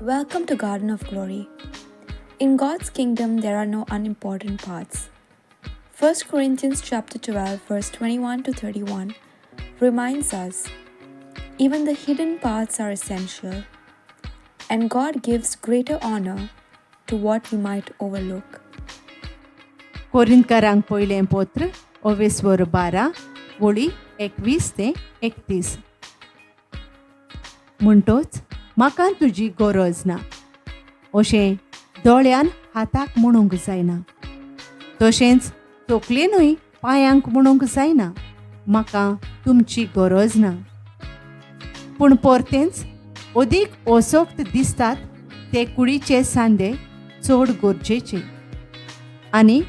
Welcome to Garden of Glory. In God's kingdom there are no unimportant parts. 1 Corinthians chapter 12 verse 21 to 31 reminds us even the hidden parts are essential, and God gives greater honor to what we might overlook. कोरिंतकारांक पयलें पत्र ओवेस्वर 12 वळी 21 ते 31. म्हणटोच म्हाका तुजी गरज ना अशें दोळ्यान हाताक म्हणूंक जायना, तशेंच तकलेनूय पांयांक म्हणूंक जायना म्हाका तुमची गरज ना. पूण परतेंच अदीक असक्त दिसतात ते कुडीचे सांदे चड गरजेचे आनी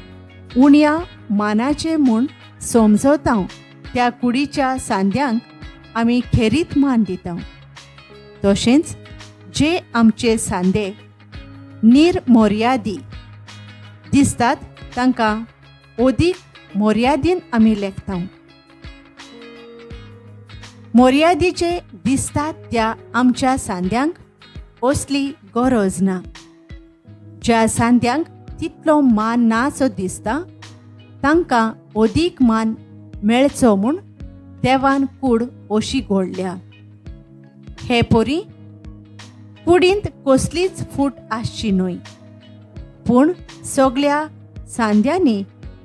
उण्या मानाचे म्हूण समजता त्या कुडीच्या सांद्यांक आमी खेरीत मान दिता. तशेंच जे आमचे सांदे निर्मर्यादी दिसतात तांकां अदीक मर्यादीन आमी लेखता. मर्यादीचे दिसतात त्या आमच्या सांद्यांक असली गरज ना. ज्या सांद्यांक तितलो मान नासो दिसता तांकां अदीक मान मेळचो म्हूण देवान कूड अशी घडल्या. हे परी कुडींत कसलीच फूट आसची न्हय, पूण सगल्या सांद्यांनी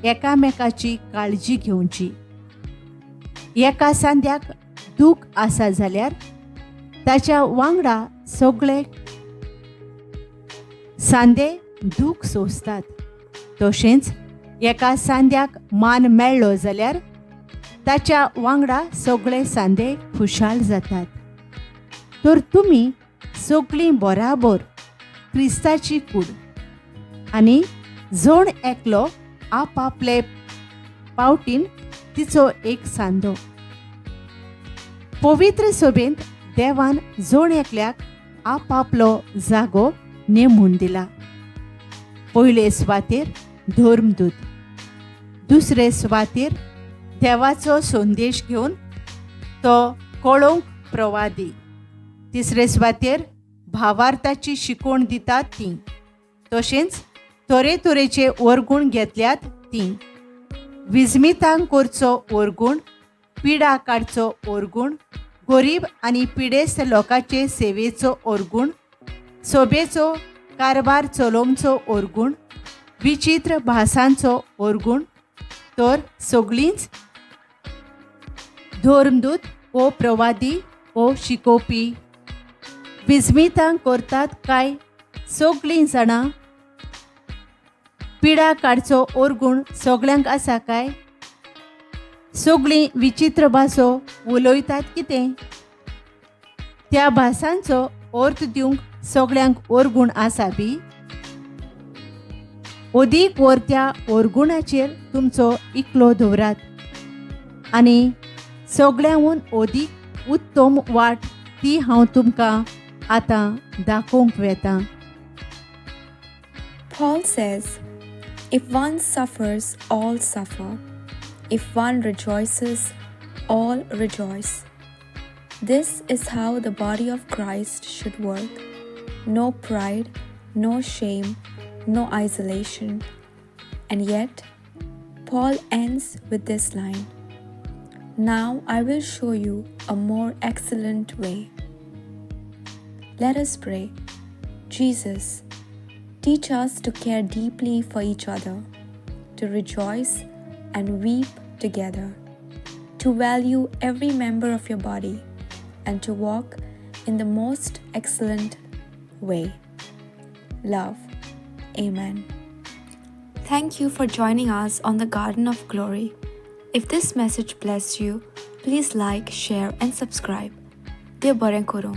एकामेकाची काळजी घेवची. एका सांद्याक दूख आसा जाल्यार ताच्या वांगडा सगळे सांदे दूख सोंसतात. तशेंच एका सांद्याक मान मेळ्ळो जाल्यार ताच्या वांगडा सगळे सांदे खुशाल जातात. तर तुमी सगळीं बराबर क्रिस्ताची कूड आनी जण एकलो आपापले पावटीन तिचो एक सांदो. पवित्र सभेंत देवान जण एकल्याक आपापलो जागो नेमून दिला. पयले सुवातेर धर्मदूत, दुसरे सुवातेर देवाचो संदेश घेवन तो कळोवंक प्रवादी, तिसरे सुवातेर भावार्थाची शिकवण दितात ती, तशेंच तरेतरेचे वर्गूण घेतल्यात ती, विस्मितांक करचो वर्गूण, पिडा काडचो वर्गूण, गरीब आनी पिडेस्त लोकांचे सेवेचो वर्गूण, सोबेचो कारभार चलोवचो वर्गूण, विचित्र भासांचो वर्गूण. तर सगळींच धर्मदूत ओ प्रवादी ओ शिकोवपी विस्मितां करतात काय सगळीं जाणां? पिडा काडचो ओरगूण सगळ्यांक आसा काय? सगळीं विचित्र भासो उलयतात कितें? त्या भासांचो अर्थ दिवंक सगळ्यांक ओरगूण आसा बी? अदीक वर त्या ओरगुणाचेर तुमचो इकलो दवरात आनी सगळ्यांहून अदीक उत्तम वाट ती हांव तुमकां आतां दाखोवंक वेता. Paul says, If one suffers, all suffer. If one rejoices, all rejoice. This is how the body of Christ should work. No pride, no shame, no isolation. And yet, Paul ends with this line: Now I will show you a more excellent way. Let us pray. Jesus, teach us to care deeply for each other, to rejoice and weep together, to value every member of your body, and to walk in the most excellent way. Love. Amen. Thank you for joining us on the Garden of Glory. If this message blessed you, please like, share, and subscribe. देव बरें करूं.